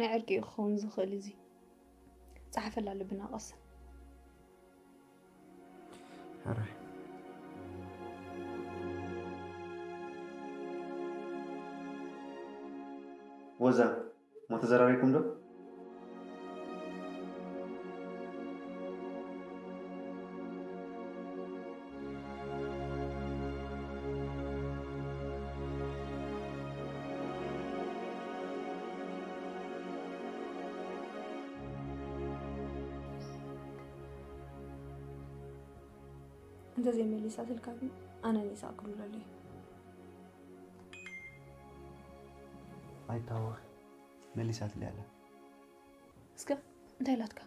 ናይ ዕርቂ እዩ ክኸውን ዝኽእል እዚ። ጸሓፈላ ልብና ቀስ። ሕራይ። ወዛ፣ ሞ ተዘራሪኩም ዶ? እንተዘይመሊሳትልካ ግን ኣነ ንኢሳቕ ክብለሉ እየ። ኣይታወኺ፣ መሊሳትለይ ኣላ። እስከ እንታይ ኢላትካ?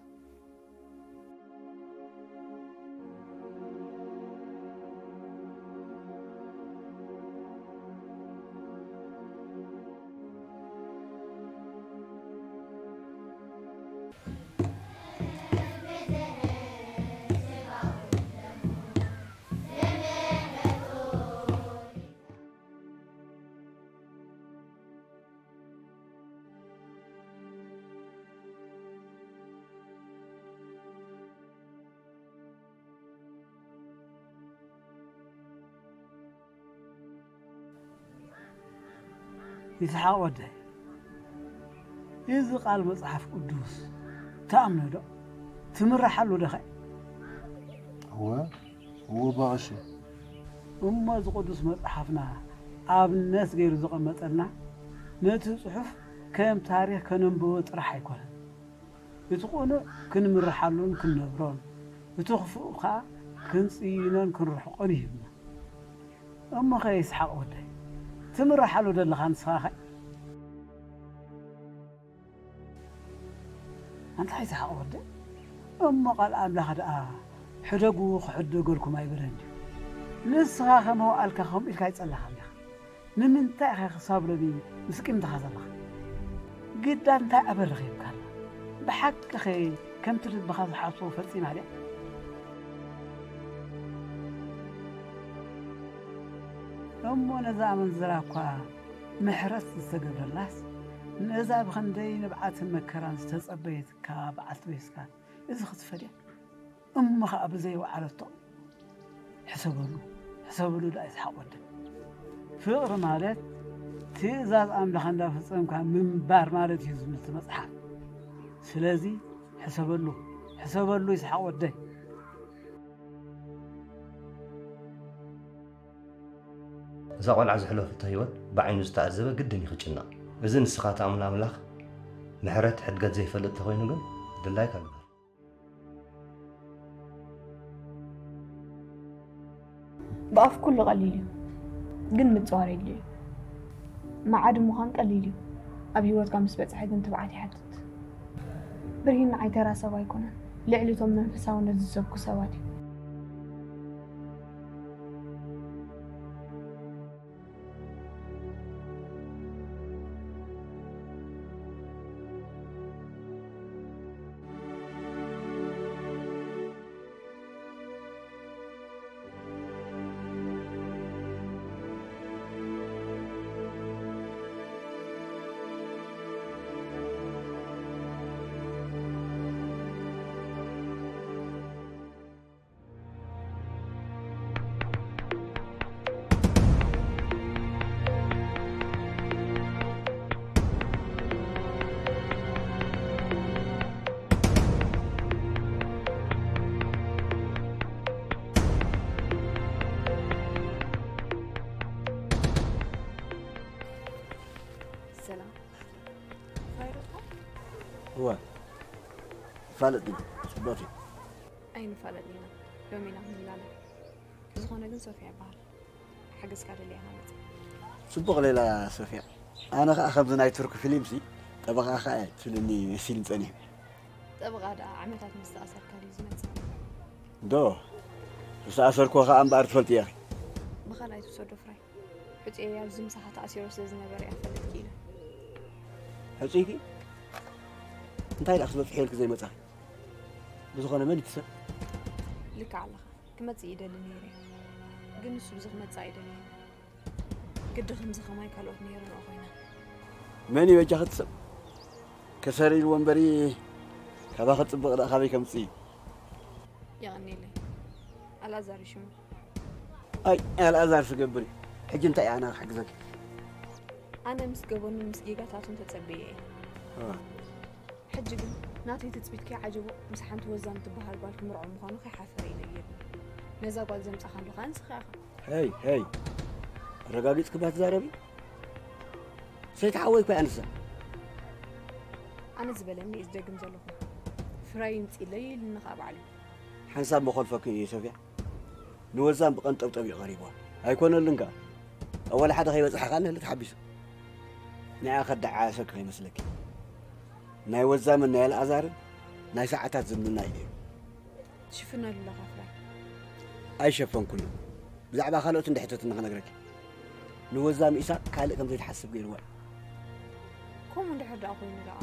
ይስሓቕ ወደይ፣ እዚ ቃል መጽሓፍ ቅዱስ ትኣምኖ ዶ? ትምርሓሉ ዶ ኸ? እወ፣ እወ፣ ባቕሺ። እሞ እዚ ቅዱስ መጽሓፍና ኣብነት ገይሩ ዘቐመጠልና፣ ነቲ ጽሑፍ ከም ታሪኽ ከነንብቦ ጥራሕ ኣይኮነን። እቲ ቅኑዕ ክንምርሓሉን ክንነብሮን፣ እቲ ክፉእ ከኣ ክንጽይኖን ክንርሕቆን ይህብና። እሞ ኸ ይስሓቕ ወደይ፣ ትምርሓሉ ደለኻ ንስኻ ኸ? ኣንታ ይስሓቕ ወደይ፣ እሞ ቃል ኣምላኽ ደኣ ሕደጉ ክሕደገልኩም ኣይበለን ድዩ? ንስኻ ከ መዋእልካ ከምኡ ኢልካ ኣይጸለኻን ዲኻ? ንምንታይ ኢኻ ክሳብ ሎሚ ምስ ቂምታኻ ዘለኻ? ግዳ እንታይ ኣበ ረኺብካ ኣላ? ብሓቂ ኸ ከምቲ ልብኻ ዝሓስቦ ፈጺማ ድያ? እሞ ነዛ ኣመንዝራ እኳ ምሕረት ዝተገብረላስ፣ ነዛ ብኽንደይ ንብዓትን መከራን ዝተጸበየትካ በዓልቲ ቤትካ እዚ ክትፈድያ? እሞ ኸኣ ብዘይ ወዓለቶ? ሕሰበሉ፣ ሕሰበሉ ደኣ ይስሓቕ ወደይ። ፍቕሪ ማለት ትእዛዝ ኣምላኽ እንዳፈጸምካ ምንባር ማለት እዩ ዝብል እቲ መጽሓፍ። ስለዚ ሕሰበሉ፣ ሕሰበሉ ይስሓቕ ወደይ። እዛ ቆልዓ ዘሕለፈቶ ህይወት ብዓይኑ ዝተዓዘበ ግድን እዩ ክጭነቕ። እዚ ንስኻ ትኣምኖ ኣምላኽ ምሕረት ሕድገት ዘይፈልጥ ተኾይኑ ግን ድላይካ ግበር። ብኣፍ ኩሉ ቀሊል እዩ፣ ግን ምጽዋር የድልዮ እዩ። መዓዲ ምዃን ቀሊል እዩ፣ ኣብ ህይወትካ ምስ በጽሐ ግን ትብዓት ይሓትት። ብርሂን ንዓይ ተራ ሰብ ኣይኮነን፣ ልዕሊ እቶም መንፈሳውነት ዝሰብኩ ሰባት እዩ። ሰላም። ፋይዳ እኮ? እወ። ፋለጥ ግን ጽቡቕ እዩ። ኣይንፋለጥን ኢና። ሎሚ ኢና ክንላለ። ብዝኾነ ግን ሶፊያ ይበሃል። ሓገዝካ ደልየ ኢና መጽእ። ጽቡቕ ሌላ ሶፊያ። ኣነ ኸኣ ከምዚ ናይ ቱርክ ፊልምሲ ጠበቓ ኸኣ እየ ትብልኒ መሲልኒ ጸኒሑ። ጠበቓ ደኣ ዓመታት ምስ ተኣሰርካ ድዩ ዝመጽእ? ዶ፣ ዝተኣሰርክዎ ኸኣ እምበኣር ትፈልጢ ኢኺ። ብኻልኣይ ትውሰዶ ፍራይ። ሕጹየይ ኣብዚ ምሳኻ ተኣሲሩ ስለ ዝነበረ እያ ክፈልጥ ክኢለ። ሕጹይኪ? እንታይ ደኣ ክትበጽሒ ኢልኪ ዘይመጻኺ? ብዝኾነ መን እዩ እቲ ሰብ? ልክዕ ኣለኻ። ክመጽእ ይደሊ ነይረ። ግን ንሱ ብዚ ክመጽእ ኣይደለየን። ግዲ ከምዚ ከማይ ካልኦት ነይርንኦ ኮይና። መን እዩ በጃኺ እቲ ሰብ? ከሰር ኢልዎ እምበሪ፣ ካባኺ ጽብቕ ደኣ ካበይ ከምጽእ እዩ? የቐንየለይ። ኣልኣዛር እዩ ሽሙ። ኣይ ኣልኣዛር ስገብር እዩ። ሕጂ እንታይ እየ ኣነ ክሕግዘኪ? ኣነ ምስ ገበኑን ምስ ጌጋታቱን ተጸብየ እየ። ሕጂ ግን ናተይ ትጽቢት ከይዓጀቦ ምስ ሓንቲ ወዛም ትበሃል ጓል ክምርዖ ምዃኑ ከይሓፈረ እዩ ነጊሩኒ። ነዛ ጓል ዘምጻኻሉ ከኣ ንስኻ ኢኻ። ሄይ ሄይ፣ ኣረጋጊጽኪ እባ ትዛረቢ። ሰይቲ ሓወይ እኮ እያ ንሳ። ኣነ ዝበለኒ እየ ዝደግም ዘለኹ። ፍራይ ይምጽእለይ ኢሉኒ ከኣ ባዕሉ። ሓንሳብ መኾልፈኪ እየ ሶፍያ። ንወዛም ብቐንጠብጠብ እዩ ቀሪብዋ። ኣይኮነልን ከኣ። ኣብ ወላ ሓደ ከይበጽሐ ከኣ ንህሊ ተሓቢሱ። ንዓ ከዳዓሰኪ ከይመስለኪ። ናይ ወዛምን ናይ ኣልኣዛርን ናይ ሰዓታት ዝምድና እዩ። ትሽፍነሉ ኣለኻ ፍራይ። ኣይሸፈንኩሉን። ብዛዕባ ካልኦት እንድሕተትኒ ክነግረኪ። ንወዛም ኢሳቕ ካልእ ከም ዘይትሓስብ ገይርዋ እዩ። ከምኡ እንድሕር ደኣ ኮይኑ ደኣ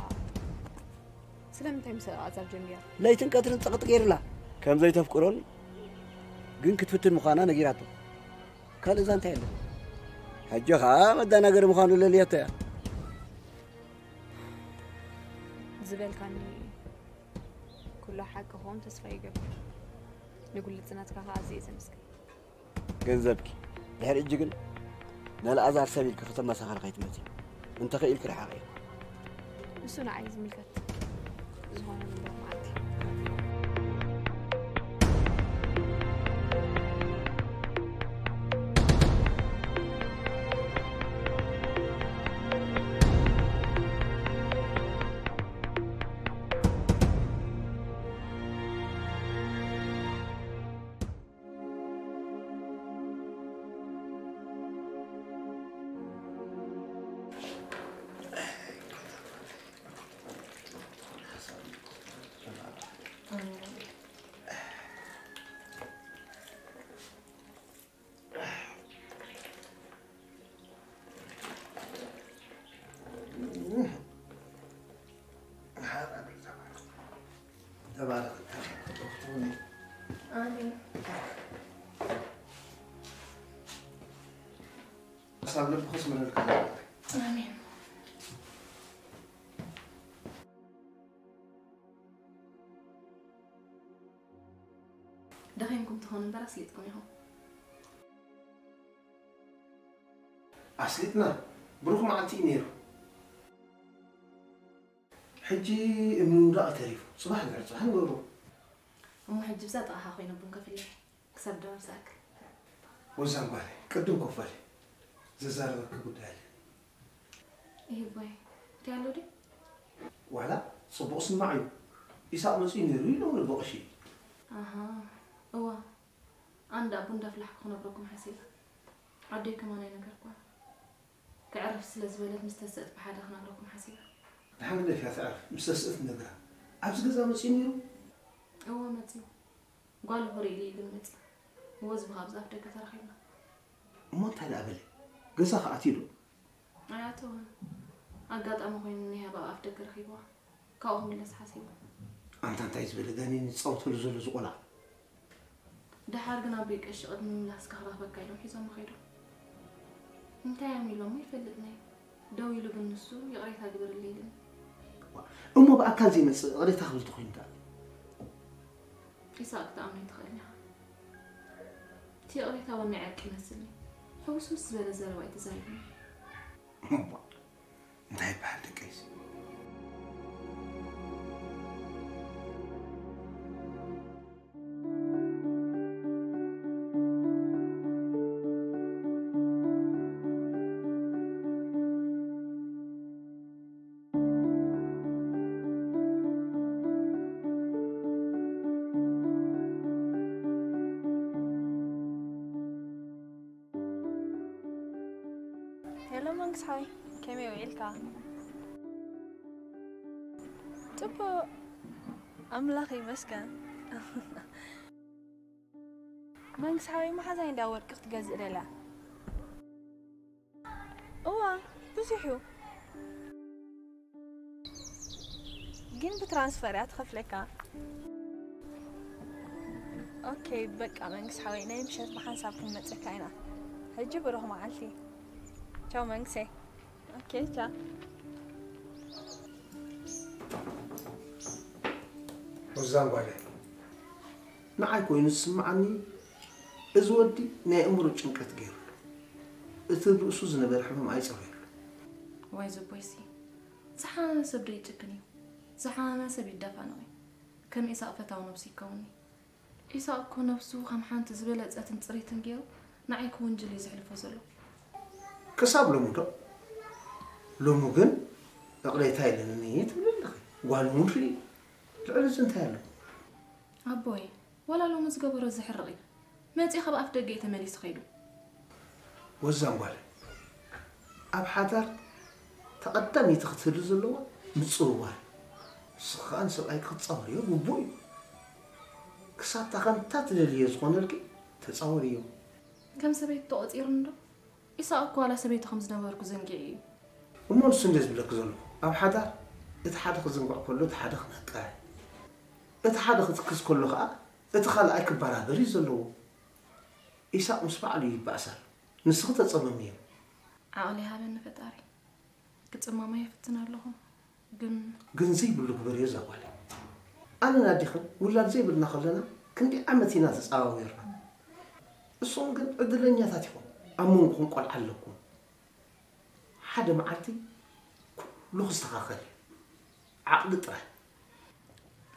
ስለምንታይ ምስ ኣልኣዛር ጀሚራ? ለይትን ቀትርን ጸቕጢ ገይርላ። ከም ዘይተፍቅሮን ግን ክትፍትን ምዃና ነጊራቶ። ካልእ እዛ እንታይ ኣለ? ሕጂ ኸኣ መደናገሪ ምዃኑ ለልያቶ እያ። ዝበልካኒ ኩሉ ሓቂ ክኸውን ተስፋ ይገብር። ንግሉጽነትካ ከኣ ኣዝየ ዘመስግን። ገንዘብኪ ድሕሪ እጂ ግን ንኣልኣዛር ሰብ ኢልኪ ክተመሳኸሪ ከይትመጺ። እንተኽኢልኪ ርሓቒ። ንሱ ንዓይ ዝምልከት ዝኾነ ንብረት መዓልቲ። ተባረኽ። ኣሜን። ሓሳብ ልቢ ከስምረልካ። ኣሜን። ደኺምኩም ትኾኑ እምበር ኣስሊጥኩም ኢኹም። ኣስሊጥና ብሩኽ መዓልቲ እዩ ነይሩ። ሕጂ እምኒ ምውዳቕ ተሪፉ። ጽባሕ ንድሕሪ ጽባሕ ንገብሮ። እሞ ሕጂ ብዛ ጥቓኻ ኮይነ ቡን ከፍልሕ ክሳብ ደባብ ዝኣክል። ወዛም ጓለይ፣ ቅድም ኮፍ በሊ። ዘዛረበኪ ጉዳይ ኣለ። ይህ ቦይ፣ እንታይ ኣሎ ድዩ? ዋላ ጽቡቕ ስማዕ እዩ። ኢሳቕ መጺኡ ነይሩ ኢሎም ንቦቕሽ እዩ። ኣሃ፣ እዋ። ኣነ ደኣ ቡን እንዳፍላሕኩ ክነግረኩም ሓሲበ። ኣደይ ከማን ኣይነገርኩዋን። ክዕርፍ ስለ ዝበለት ምስ ተስእት ብሓደ ክነግረኩም ሓሲበ። ደሓን ግደፍያ ትዕርፍ፣ ምስ ተስእት ንነግራ። ኣብዚ ገዛ መጺኡ ነይሩ? እወ መጺኡ። ጓሉ ክርኢ ኢሉ እዩ ግን መጺኡ። እወ ዝብኻ ኣብዚ ኣፍ ደገ ተራኺብና። እሞ እንታይ ደኣ በለ? ገዛ ክኣትዩ ዶ? ኣይኣተወን። ኣጋጣሚ ኮይኑ እኒሃ ኣብ ኣፍ ደገ ረኺብዋ። ካብኡ ክምለስ ሓሲቡ። ኣንታ እንታይ ዝበለ ጋኔን ይጻወተሉ ዘሎ እዚ ቆልዓ? ደሓር ግን ኣቦይ ቀሺ ቅድሚ ምምላስካ ክረኽበካ ኢሎም ሒዞሞ ከይዶም። እንታይ እዮም ኢሎሞ ይፈልጥን እየ። ደው ኢሉ ግን ንሱ ይቕሬታ ግበርለይ ኢሉኒ። እሞ ብኣካል ዘይመጽእ ይቕሬታ ክብል ተኾይኑ ደኣ? ኢሳቕ ክትኣምኖ ኣይትኽእልን ኢኻ። እቲ ይቕሬታ እውን ናይ ዕርቂ ይመስልኒ። ሕውስውስ ዝበለ ዘረባ እዩ ተዛሪቡኒ። እባ እንታይ ይበሃል ደቀይስ? ሄሎ መንግስ ሓወይ፣ ከመይ ውዒልካ? ጽቡቕ፣ ኣምላኽ ይመስገን። መንግስ ሓወይ፣ መሓዛይ እንዳ ወርቂ ክትገዝእ ደልያ። እዋ፣ ብዙሕ እዩ። ግን ብትራንስፈር እያ ትኸፍለካ። ኦኬ፣ በቃ መንግስ ሓወይ፣ ናይ ምሸት ብሓንሳብ ክንመጸካ ኢና። ሕጂ ብሩኽ መዓልቲ። ቻው መንግሰይ። ኦኬ፣ ቻው። እዛን ጓለ ንዓይ ኮይኑ ዝስምዓኒ፣ እዚ ወዲ ናይ እምሮ ጭንቀት ገይሩሉ፣ እቲ ርእሱ ዝነበረ ሕማም ኣይጸረየሉ። ዋይ ዝቦይሲ፣ ዝሓመመ ሰብ ዶ ይጭክን እዩ? ዝሓመመ ሰብ ይደፋነቕ እዩ። ከም ኢሳቕ ፈታዊ ነብሱ ይከውኒ። ኢሳቕ እኮ ነብሱ ከም ሓንቲ ዝበለጸትን ጽሬትን ገይሩ ንዓይ ክውንጅል እዩ ዘሕልፎ ዘሎ። ክሳብ ሎሚ ዶ? ሎሚ ግን እቕሬታ የለንን እየ ትብል ኣለኺ። ጓል እውን ርኢ። ልዕሊ እዚ እንታይ ኣሎ? ኣቦይ፣ ዋላ ሎሚ ዝገበሮ ዘሕርቕ እዩ። መጺኡ ካብ ኣፍ ደገ እዩ ተመሊሱ ከይዱ። ወዛም ጓል፣ ኣብ ሓዳር ተቐዳሚቲ ክትህሉ ዘለዋ ምጽውዋር። ንስኺ ከኣ ንሰብኣይኪ ክትጻወርዮ ግቡእ እዩ። ክሳብ እታ ከምታ ትደልዮ ዝኾነልኪ ተጻወርዮ። ከም ሰበይቲ ተቖጺሩኒ ዶ? ኢሳቕ እኮ ዋላ ሰበይቲ ከም ዝነበርኩ ዘንጊዑ እዩ። እሞ ንሱ እንደ ዝብለኪ ዘሎ ኣብ ሓዳር እቲ ሓደ ክዝንግዕ ከሎ እቲ ሓደ ክነቅሕ፣ እቲ ሓደ ክትክዝ ከሎ ከኣ እቲ ካልኣይ ክበራበር እዩ ዘለዎ። ኢሳቕ ምስ ባዕሉ ይበኣስ ኣሎ። ንስኺ ተጸመምዮ። ዓቕሊ ሃበኒ ፈጣሪ። ክጽመማ ይፍትን ኣለኹ። ግን ግን ዘይብሉ ግበርዮ እዛ ጓል። ኣነን ኣዴኽን ውላድ ዘይብልና ከለና ክንደይ ዓመት ኢና ተጸዋዊርና። እሶም ግን ዕድለኛታት ኢኹም። ኣብ መንጎኹም ቆልዓ ኣለኩም። ሓደ መዓልቲ ኩሉ ክስተኻኸል እዩ። ዓቕሊ ጥራይ።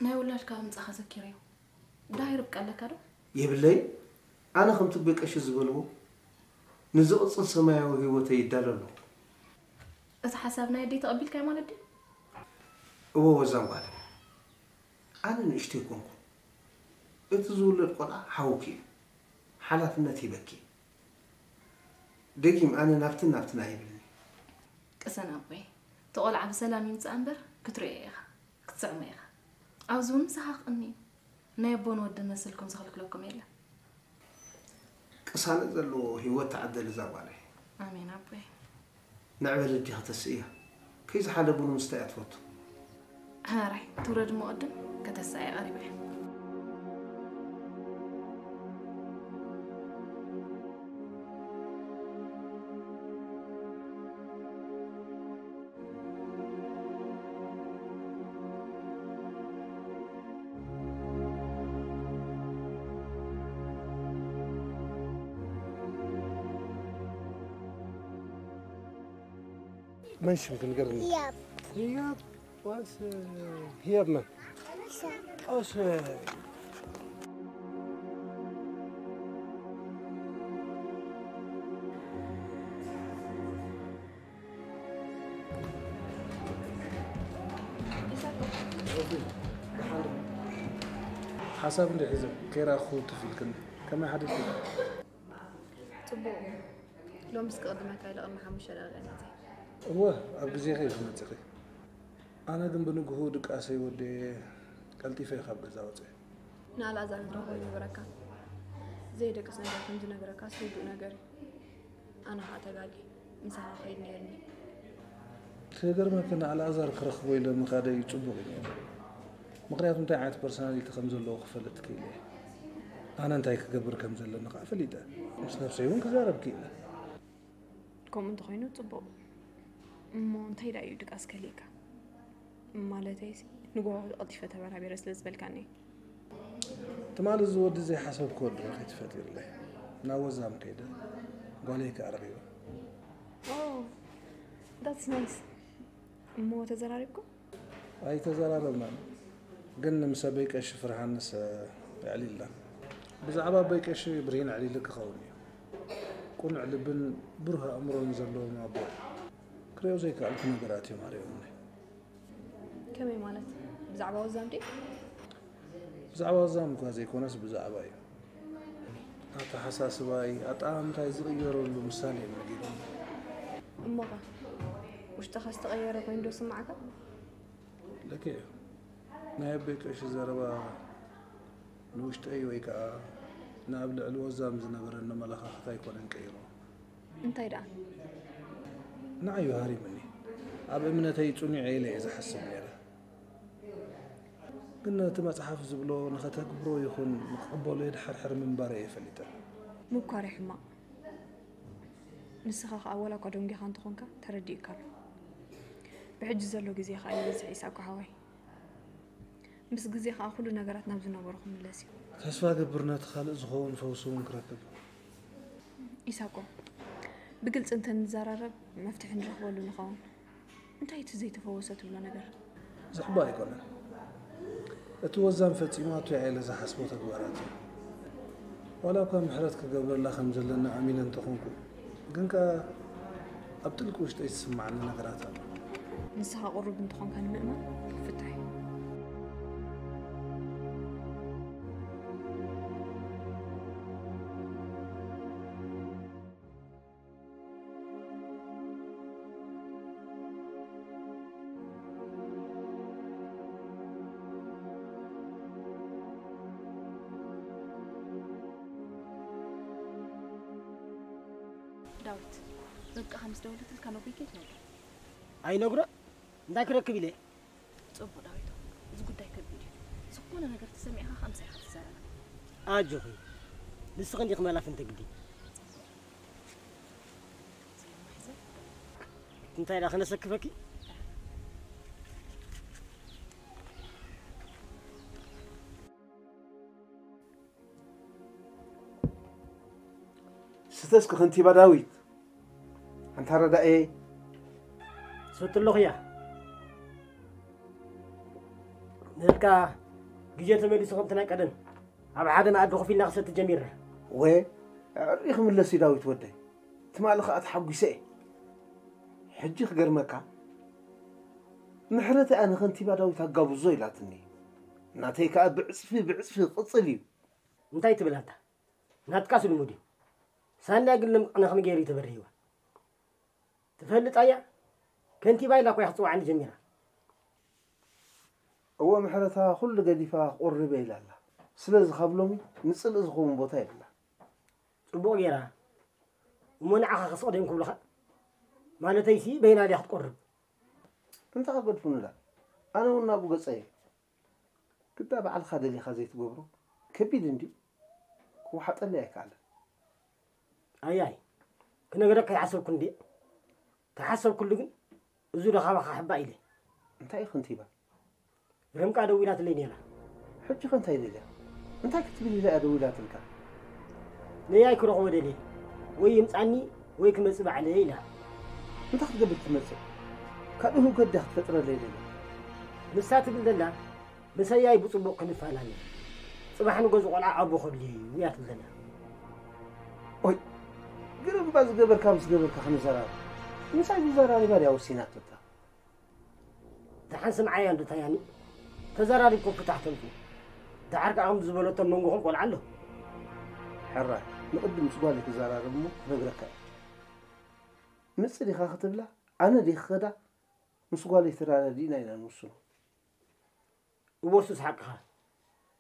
ናይ ውላድካ ምጻኻ ዘኪረዮ። ድሃይ ርብቃ ኣለካ ዶ? የብለይ። ኣነ ከምቲ ኣቦይ ቀሺ ዝበልዎ ንዝቕጽል ሰማያዊ ህይወተይ ይዳሎ ኣለኹ። እቲ ሓሳብ ናይ ኣደይ ተቐቢልካዮ ማለት ድዩ? እወ ወዛም ጓል፣ ኣነ ንእሽቶ ኣይኮንኩን። እቲ ዝውለድ ቆልዓ ሓውኪ እዩ። ሓላፍነት ሂበኪ። ደጊም ኣነ ናብትን ናብትን ኣይብልኒ። ቅሰን ኣቦይ፣ እቲ ቆልዓ ብሰላም ይምጻእ እምበር ክትሪኦ ኢኻ፣ ክትስዕሞ ኢኻ። ኣብዚ እውን ምሳኻ ክቕኒ እዩ። ናይ ኣቦን ወድን መስልኩም ዝኽልክለኩም የለን። ቅሳነት ዘለዎ ህይወት ተዓደል እዛ ጓለይ። ኣሜን ኣቦይ። ንዕበል ኣዴኺ ተስእያ። ከይዝሓለ ቡን ምስታይ እያ ትፈቱ። ሕራይ ትውረድ እሞ ቅድም ከተስኣያ ቀሪበ እየ። መን ሽምኪ ንገርኒ? ህያብ ህያብ ዋስ ህያብ መን? ጣሳ ኦስ ሓሳብ እንደ ሒዘ ከይራኹ ትፍልክኒ ከመይ ሓደርኩ? ጽቡቕ እዩ። ሎምስ ክቕድመካ ኢለ ቅድሚ ሓሙሽተ ደቂቕ እየ መጺአ። እወ ኣብ ግዜኺ ኢኺ መጺኺ። ኣነ ግን ብንግሁ ድቃሰይ ወዲኤ ቀልጢፈ እየ ካብ ገዛ ወጺአ። ንኣልኣዛር ዝረኽቦ ይነግረካ። ዘይደቅስ ነገር ከም ዝነግረካስ ርዱእ ነገር እዩ። ኣነ ኸኣ ተጋግየ። ምሳኻ ክኸይድ ነይርኒ። ክገርመኪ ንኣልኣዛር ክረኽቦ ኢለ ምኻደይ ጽቡቕ እዩ ነይሩ። ምኽንያቱ እንታይ ዓይነት ፐርሶናሊቲ ከም ዘለዎ ክፈልጥ ክኢለ እየ። ኣነ እንታይ ክገብር ከም ዘለኒ ከኣ ፈሊጠ። ምስ ነብሰይ እውን ክዛረብ ክኢለ። ከምኡ እንተኾይኑ ጽቡቕ። እሞ እንታይ ደኣ እዩ ድቃስ ከሊእካ? ማለተይሲ ንግሆ ቀልጢፈ ተበራቢረ ስለ ዝበልካኒ። ትማሊ እዚ ወዲ ዘይሓሰብክዎ ድርኺት ፈጢሩለይ። ናብ ወዛም ከይደ ጓለይ ከኣ ረኺበ። Oh, that's nice. እሞ ተዘራሪብኩም? ኣይተዘራረብናን፣ ግን ምስ ኣቦይ ቀሺ ፍርሃንስ የዕሊልና። ብዛዕባ ኣቦይ ቀሺ ብርሂን ኣዕሊሉ ክኸውን እዩ። ቅኑዕ ልብን ብሩህ ኣእምሮን ዘለዎም ኣቦ። ክርእዮ ዘይከኣልኩ ነገራት እዮም ኣርእዮምኒ። ከመይ ማለት? ብዛዕባ ወዛም ድዩ? ብዛዕባ ወዛም እኳ ዘይኮነስ ብዛዕባ እዩ። ኣተሓሳስባይ፣ ኣጠማምታይ ዝቕየረሉ ምሳሌ እዮም ነጊሮም። እሞኸ ውሽጥኻ ዝተቐየረ ኮይኑ ዶ ስምዓካ? ልክዕ እዩ። ናይ ኣቦይ ቀሺ ዘረባ ንውሽጠይ ወይ ከዓ ንኣብ ልዕሊ ወዛም ዝነበረኒ ኣመለኻኽታ ኣይኮነን ቀይሮ። እንታይ ደኣ? ንዓይ እዩ ሃሪምኒ። ኣብ እምነተይ ጽኑዕ እየ ኢለ እየ ዝሓስብ ነይረ። ግን ነቲ መጽሓፍ ዝብሎ ንኸተግብሮ ይኹን ንክቕበሎ የድሓርሕር ምንባረይ እየ ፈሊጠ። ምኳር ሕማቕ። ንስኻ ኸኣ ወላ እኳ ደንጒኻ እንተኾንካ ተረዲኡካ ኣሎ። ብሕጂ ዘሎ ግዜ ኸኣ ይበዝሕ ኢሳቆ ሓወይ። ምስ ግዜ ከዓ ኩሉ ነገራት ናብ ዝነበሮ ክምለስ እዩ። ተስፋ ገብር ነቲ ካልእ ዝኸውን ፈውሲ እውን ክረክብ። ኢሳቆ፣ ብግልፂ እንተንዘራረብ መፍትሒ ንረኽበሉ ንኸውን። እንታይ እቲ ዘይተፈወሰ ትብሎ ነገር? ዘሕባ ኣይኮነን። እቲ ወዛም ፈጺሙ ኣቶ ያኤለ ዝሓስቦ ተግባራት እዩ። ዋላ እኳ ምሕረት ክገብረላ ከም ዘለና ኣሚነ እንተኾንኩ፣ ግን ከኣ ኣብ ጥልቂ ውሽጠይ ዝስምዓኒ ነገራት ኣሎ። ንስኻ ቅሩብ እንተኾንካ ንምእማን ክፍታሕ እዩ። ዳዊት፣ ርብቃ ከም ዝደወለትልካ ነግሪኪ ትነግሮ። ኣይነግሮ እንታይ ክረክብ ኢለ። ጽቡቕ ዳዊት፣ እዚ ጉዳይ ከቢድ እዩ። ዝኾነ ነገር ተሰሚዕካ ከምሳ ኢኻ ትዛረብ። ኣጆኺ ንስኺ እንዲኺ መላፍንቲ ግዲ። እንታይ ደኣ ክነሰክፈኪ? ስተስኪ ከንቲባ ዳዊት ኣንታ ረዳኤ ሰቲ ኣለኹ እያ ንህልካ ግዜ ተመሊሱ ከምቲ ናይ ቀደም ኣብ ሓደ መኣዲ ኮፍ ኢልና ክሰቲ ጀሚርና። ወ ዕሪ ክምለስ እዩ ዳዊት ወደይ። ትማሊ ከኣ ተሓጒሰ እየ። ሕጂ ክገርመካ ምሕረት እያ ንኸንቲባ ዳዊት ኣጋብዞ ኢላትኒ። ናተይ ከኣ ብዕጽፊ ብዕጽፊ ክቕጽል እዩ። እንታይ ትብል ኣንታ? ናትካስ ልሙድ እዩ። ሳንድያ ግን ልምቕና ከመይ ገይሩ እዩ ተበሪህዋ? ትፈልጣ እያ? ከንቲባ ኢላ እኮ እያ ክትጽውዓኒ ጀሚራ። እወ ምሕረታ ኩሉ ገዲፋ ክቑርብ እየ ኢላ ኣላ። ስለዚ ካብ ሎሚ ንጽልኢ ዝኸውን ቦታ የብላን። ጽቡቕ ገይራ። እሞ ንዓኻ ከስቕደዮም ክብሉኻ? ማለተይሲ በይና ድያ ክትቆርብ? እንታይ ክገድፉኒ ደኣ? ኣነ እውን ናብኡ ገጸ እየ። ግዳ ባዕልኻ ደሊኻ ዘይትገብሮ ከቢድ እንድዩ። ክወሓጠለይ ኣይከኣለን። ኣያይ ክነግረካ ይሓሰብኩ እንድየ። ተሓሰብኩሉ ግን እዙ ዶ ካባኻ ሕባእ ኢለ። እንታይ እዩ ከንቲባ? ርምቃ ደዊላትለይ ነይራ። ሕጂ ከ እንታይ ደልያ? እንታይ ክትብል ኢላ እያ ደዊላትልካ? ነያይ ክረኽቦ ደልየ ወይ ይምጻኒ ወይ ክመጽእ ባዕለይ ኢላ። እንታይ ክትገብር ትመጽእ? ካልእ ህውከት ድያ ክትፈጥረለይ ደልያ? ንሳ ትብል ደላ ምሰያይ ብጽቡቕ ክንፈላለ ጽባሕ ንጎ ዝቖልዓ ኣቦ ከድልዮ እዩ እያ ትብል ደላ። ኦይ ግርምባ ዝገበርካ ምስ ገበርካ ክንዘራረብ ምሳይ ዝዘራሪባ ድያ ወሲናቶ እታ። ደሓን ስምዓያ እንዶ ታያኒ ተዘራሪብኩም ፍታሕ ተምጽኡ። ደሓር ከኣ ከምዚ ዝበለቶ ኣብ መንጎኹም ቆልዓ ኣሎ። ሕራይ ንቕድም ምስ ጓለይ ክዘራረብ እሞ ክነግረካ እየ። ምጽእ ዲኻ ክትብላ ኣነ ድየ ክኸዳ ምስ ጓለይ ተራዳዲእና ኢና ንውስኖ። እወ እሱስ ሓቅኻ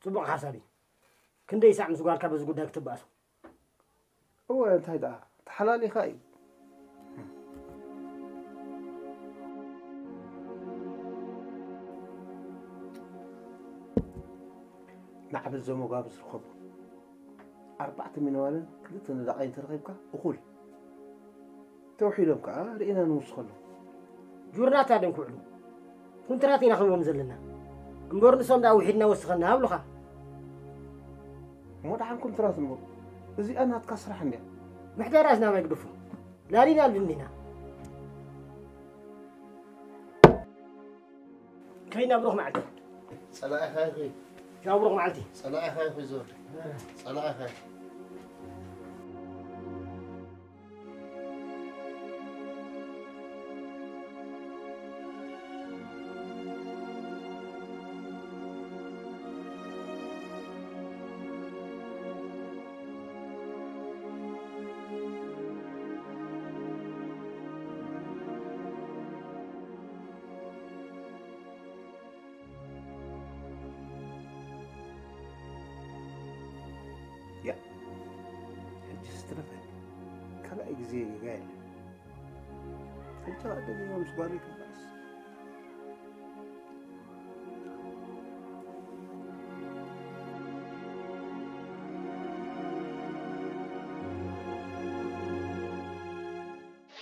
ጽቡቕ ሓሳብ እዩ። ክንደይ ሳዕ ምስ ጓልካ በዚ ጉዳይ ክትበኣሶ? እወ እንታይ ደኣ ተሓላሊኻ እዩ። ንዓበት ዘሞጋብ ዝርከቡ ኣርባዕተ ሚነዋልን ክልተ ነዳቓይ እንተረኺብካ እኹል እዩ። ተውሒዶም ከኣ ርኢና ንውስኸሎም። ጁርናት ኣደም ክውዕሉ ኩንትራት ኢና ክንቦም ዘለና እምበር ንሶም ደኣ ውሒድና ወስኸና ኣብሉኻ። እሞ ደሓን ኩንትራት እሞ እዚኣ ናትካ ስራሕ እንድያ። ምሕደራስ ናባይ ግደፉ ላሊና ኣልብኒና ከይና ብሩኽ መዓልቲ ጸላኢኻ ይኹይ ሻው ብሩኽ መዓልቲ ጸላኢኻ ይኹይ ዞር ጸላኢኻ ያ ሕጂ ስትረፈ ካልኣይ ግዜ ጌጋ የለን። ሕጂ ከዓ ደጊመ ምስ ጓለይ ክባእስ።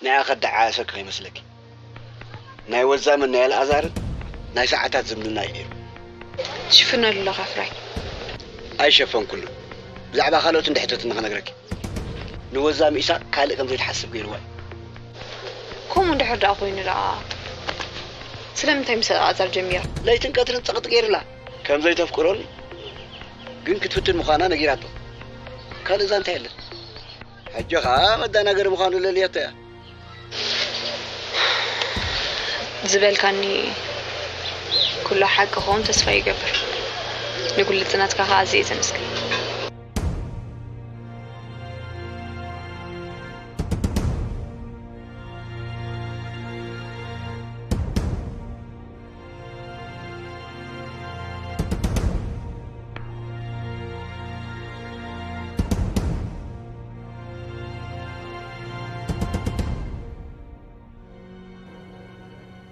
ናይ ኣኸዳዓ ሰክ ከይመስለኪ ናይ ወዛምን ናይ ኣልኣዛርን ናይ ሰዓታት ዝምድና እዩ ነይሩ። ትሽፍነሉ ኣለኻ ፍራይ። ኣይሸፈንኩሉ። ብዛዕባ ካልኦት እንድሕተትኒ ክነግረኪ። ንወዛም ኢሳቅ ካልእ ከም ዘይትሓስብ ገይርዋ እዩ። ከምኡ እንድሕር ደኣ ኮይኑ ደኣ ስለምንታይ ምስ ኣልኣዛር ጀሚራ? ለይትን ቀትርን ጸቕጢ ገይርላ። ከም ዘይተፍቅሮን ግን ክትፍትን ምዃና ነጊራቶ። ካልእ ዛንታ የለን። ሕጂ ኸኣ መዳናገሪ ምዃኑ ለልያቶ እያ። ዝበልካኒ ኩሉ ሓቂ ክኸውን ተስፋ ይገብር። ንግልጽነትካ ከኣ ኣዝየ ዘመስግን።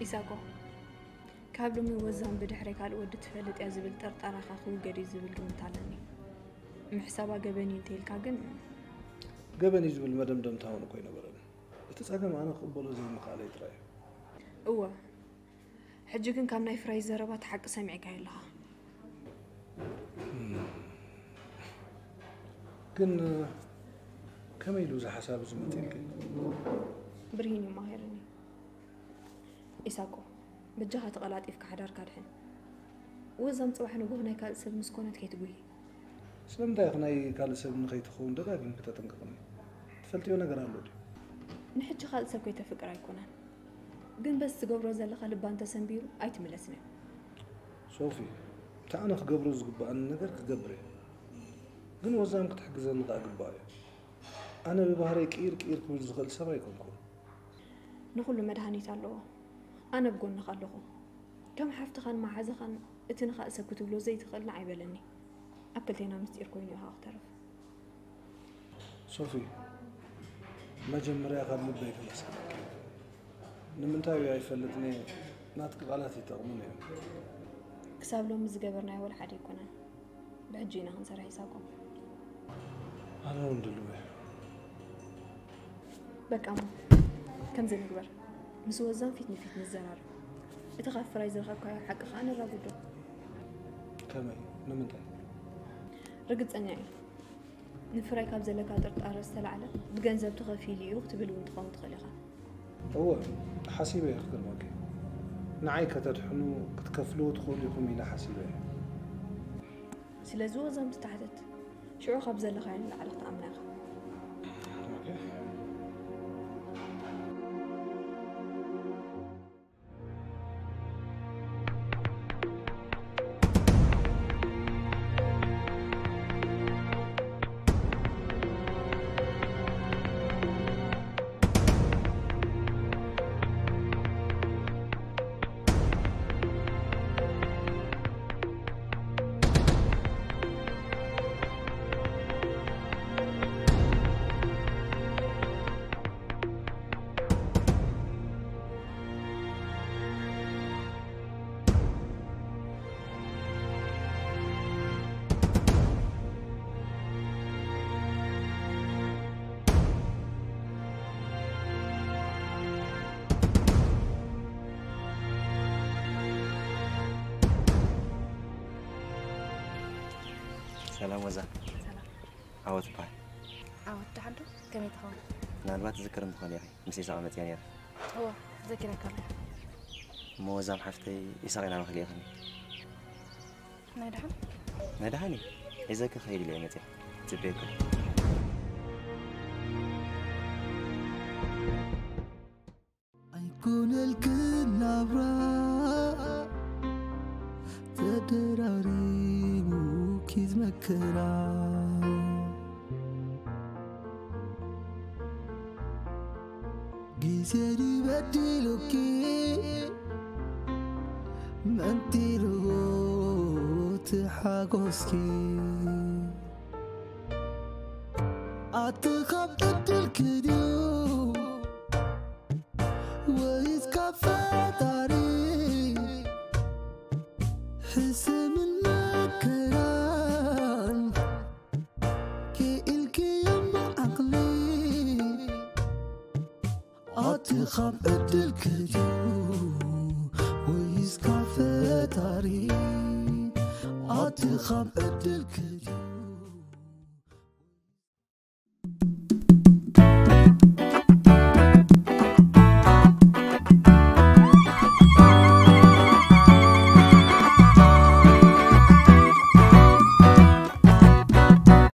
ኢሳቆ፣ ካብ ሎሚ ወዛም ብድሕረይ ካልእ ወዲ ትፈልጥ እያ ዝብል ጥርጣረኻ ክውገድ እዩ ዝብል ግምት ኣለኒ። ምሕሳባ ገበን እዩ እንተኢልካ ግን? ገበን እዩ ዝብል መደምደምታ እውን እኮ ኣይነበረን። እቲ ጸገም ኣነ ክቕበሎ ዘይምኽኣለይ ጥራይ እዩ። እወ፣ ሕጂ ግን ካብ ናይ ፍራይ ዘረባ እቲ ሓቂ ሰሚዕካዮ ኣለኻ። ግን ከመይ ኢሉ እዚ ሓሳብ እዚ መጺእልኪ? ብርሂን እዩ ማሂርኒ። ኢሳቆ፣ በጃኻ ተቐላጢፍካ ሓዳርካ ድሕን። ወዛም ጽባሕ ንግሆ ናይ ካልእ ሰብ ምስ ኮነት ከይትጉሂ። ስለምንታይ ኢኺ ናይ ካልእ ሰብ ንኸይትኸውን ደጋጊምኪ ተጠንቅቕኒ? ትፈልጥዮ ነገር ኣሎ ድዩ? ንሕጂ ካልእ ሰብ ከይተፍቅር ኣይኮነን። ግን በዚ ትገብሮ ዘለኻ ልባ እንተሰንቢሩ ኣይትምለስን እያ። ሶፊ፣ እቲ ኣነ ክገብሮ ዝግብኣኒ ነገር ክገብር እየ። ግን ወዛም ክትሕግዘኒ ከኣ ግባእ እዩ። ኣነ ብባህረይ ቅይር ቅይር ክብል ዝኽእል ሰብ ኣይኮንኩን። ንኹሉ መድሃኒት ኣለዎ። ኣነ ኣብ ጎንኻ ኣለኹ። ከም ሓፍትኻን መሓዛኻን እቲ ንኻእ ሰብ ክትብሎ ዘይትኽእል ንዓይ በለኒ። ኣብ ክልቴና ምስጢር ኮይኑ እዩ ክተርፍ። ሶፊ፣ መጀመርያ ካብ ልበይ ከመስግነኪ። ንምንታይ እዩ ኣይፈልጥን እየ፣ ናትኪ ቃላት ይጠቕሙኒ እዮም። ክሳብ ሎሚ ዝገበርናዮ ወላ ሓደ ኣይኮነን። ብሕጂ ኢና ክንሰርሕ ኢሳቆ። ኣነ እውን ድልው እየ። በቃ እሞ ከምዚ ንግበር፣ ምስ ወዛም ፊት ንፊት ንዘራረብ። እቲ ካብ ፍራይ ዝረኸብካዮ ሓቂ ከኣ ነራጉዶ። ከመይ? ንምንታይ? ርግጸኛ እየ። ንፍራይ ካብ ዘለካ ጥርጣረ ዝተላዕለ ብገንዘብ ተኸፊሉ እዩ ክትብል እውን ትኸውን ትኽእል ኢኻ። እወ፣ ሓሲበ እየ ክገርመኪ። ንዓይ ከተድሕኑ ክትከፍልዎ ትኽእሉ ኢኹም ኢለ ሓሲበ እየ። ስለዚ ወዛም ትተሓተት። ሽዑ ካብ ዘለኻዮ ንላዕሊ ክትኣምና ኢኻ። ኦኬ። ሰላም ወዛ። ሰላም። ዓወት ይበሃል። ዓወት ደሓን ዶ? ከመይ ትኸውን? ምናልባት ትዝክርኒ ትኾኒ ኢኺ፣ ምስ ኢሳቕ መጺኣ ነይረ። እወ፣ ዘኪረካ ኣለኹ። እሞ ወዛም ሓፍተይ፣ ኢሳቕ ናባኺ ልኢኹኒ። ናይ ደሓን? ናይ ደሓን እዩ። ሒዘኪ ክኸይድ ኢለ እየ መጺኣ። ጽበየኪ። ኣይኮነልክን ናብራ ተደራሪቡ ኪዝ መከራ ግዜ ድበዲሉኪ መንጢልዎ እቲ ሓጎስኪ ኣቲ ካብ ዕድልኪ ድዩ ወይስ ካብ ፈጣሪ ሕሰምን መከራን ክኢልክዮም ብዓቕሊ ኣቲ ካብ ዕድልኪ ድዩ ወይስ ካብ ፈጣሪ ትኻብ ዕድልክ